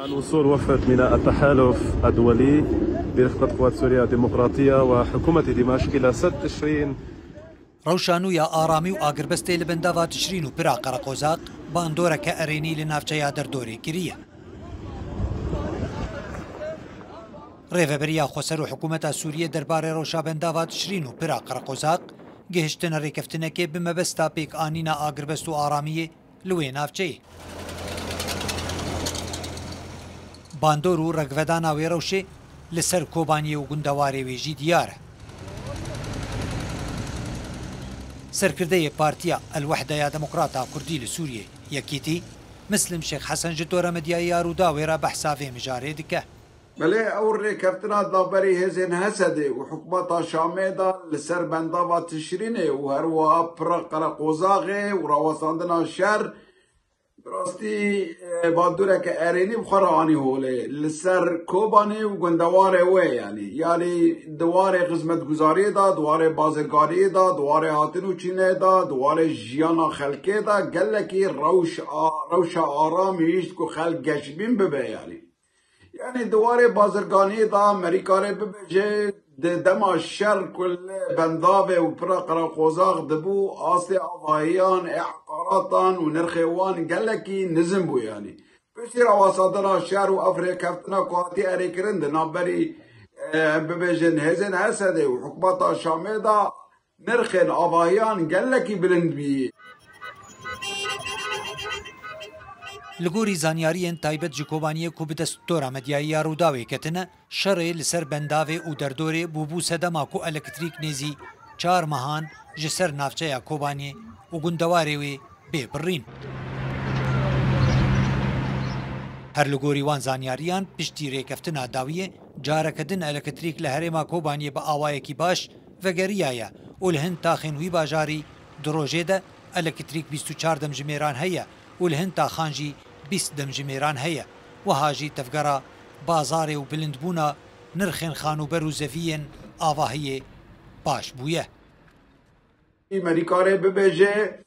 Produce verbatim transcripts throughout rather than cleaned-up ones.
الوصول وفد من التحالف الدولي برفقة قوات سوريا الديمقراطية وحكومة دمشق إلى سد تشرين. Rewşa nû ya aramî û agirbestê li bendava Tişrîn û pira Qereqozaq bandoreke erênî li navçeya Derdorê kiriye. Rêveberiya Xweser û hikûmeta Sûriyê derbarê rewşa bendava Tişrîn û pira Qereqozaq gihiştine rêkeftinekê bi mebesta pêkanîna agirbest û aramiyê li wê navçeyê. Bandor û ragvedana wê rewşê li ser Kobaniyê û gundewarê wê jî diyar e. Serkirdeyê Partiya El Wehde ya Demokrata Kurdî li Sûriyê, Yekîtî, Mislim Şêx Hesen ji tora medyayê ya Rûdawê re behsa vê mijarê dike. Belê ew rêkeftina di navberî hêzên Hesedê û hikûmeta Şamê de li ser bendava Tişrînê û herwiha pira Qereqozaxê û rawestandina şer, bi rastî, e, bandoreke erênî bi xwe re anî holê. Li ser Kobanê û gundewarê wê, yanî, yanî di warê xizmetguzariyê de, di warê bazirganiyê de, di warê hatin û çînê de, di warê jiyana xelkê de gelekî rewş a, rewşa aramî hişt ku xelk geşbîn bibe, yanî. Yanî di warê bazirganiyê de me rê karê bibêje, di dema şer ku li bendavê û pira Qereqozax dibû, astê avahiyan, ê eqaratan û nirxê wan gelekî nizm bû, yanî. Piştî rawestandina şer û ev rêkeftina ku hatiye erêkirin di navberî, e, em bibêjin hêzên Hesedê û hikûmeta Şamê de, nirxên avahiyan gelekî bilind bî. Li gorî zanyariyên taybet ji Kobaniyê ku bi dest tora medyayî ya Rûdawê ketine, şerê li ser bendavê û derdorê bûbû sedema ku elektrîk nêzî çar mehan ji ser navçeya Kobaniyê û gundewarê wê bê birîn. Her li gorî wan zanyariyan, piştî rêkeftina dawiyê, careke din elektrîk li herêma Kobaniyê bi awayekî baş vegeriyaye û li hin taxên wî bajarî di rojê de elektrîk bîst û çar demjimêran heye û li hin taxan jî bîst demjimêran heye. Wiha jî tevgera bazarê û bilindbûna nirxên xanûber û zeviyên avahiyê baş bûye. Me rê karê bibêje,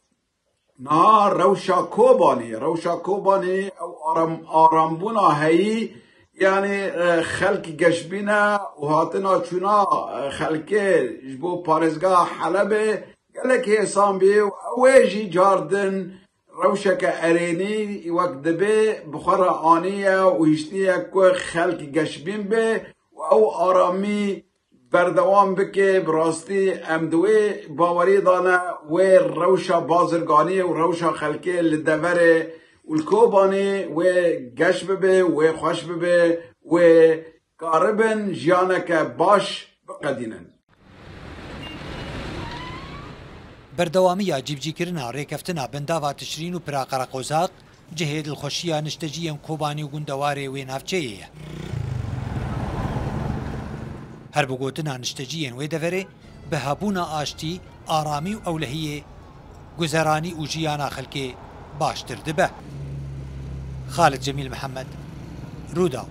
niha rewşa Kobanê, rewşa Kobanê ew aram-, arambûna heyî, yanî, e, xelk geşbîne û hatina çûna, e, xelkê ji bo parêzgeha Helebê gelek hêsan bî û ew ê jî cardin rewşeke erênî wek dibê bi xwe re aniye û hiştiye ku xelk geşbîn be û ew aramî berdewam bike. Bi rastî em di wê baweriyê de ne, wê rewşa bazirganiyê û rewşa xelkê li deverê û li Kobanê wê geş bibe, wê xweş bibe, wê karibin jiyaneke baş biqedînin. Berdewamiya cîbicîkirina rêkeftina bendava Tişrîn û pira Qereqozaq cihê dilxweşiya nişteciyên Kobanî û gundewarê wê navçeyê ye. Her bi gotina nişteciyên wê deverê, bi hebûna aştî, aramî û ewlehiyê, guzeranî û jiyana xelkê baştir dibe. Xalid Cemîl Mihemed, Rûdaw.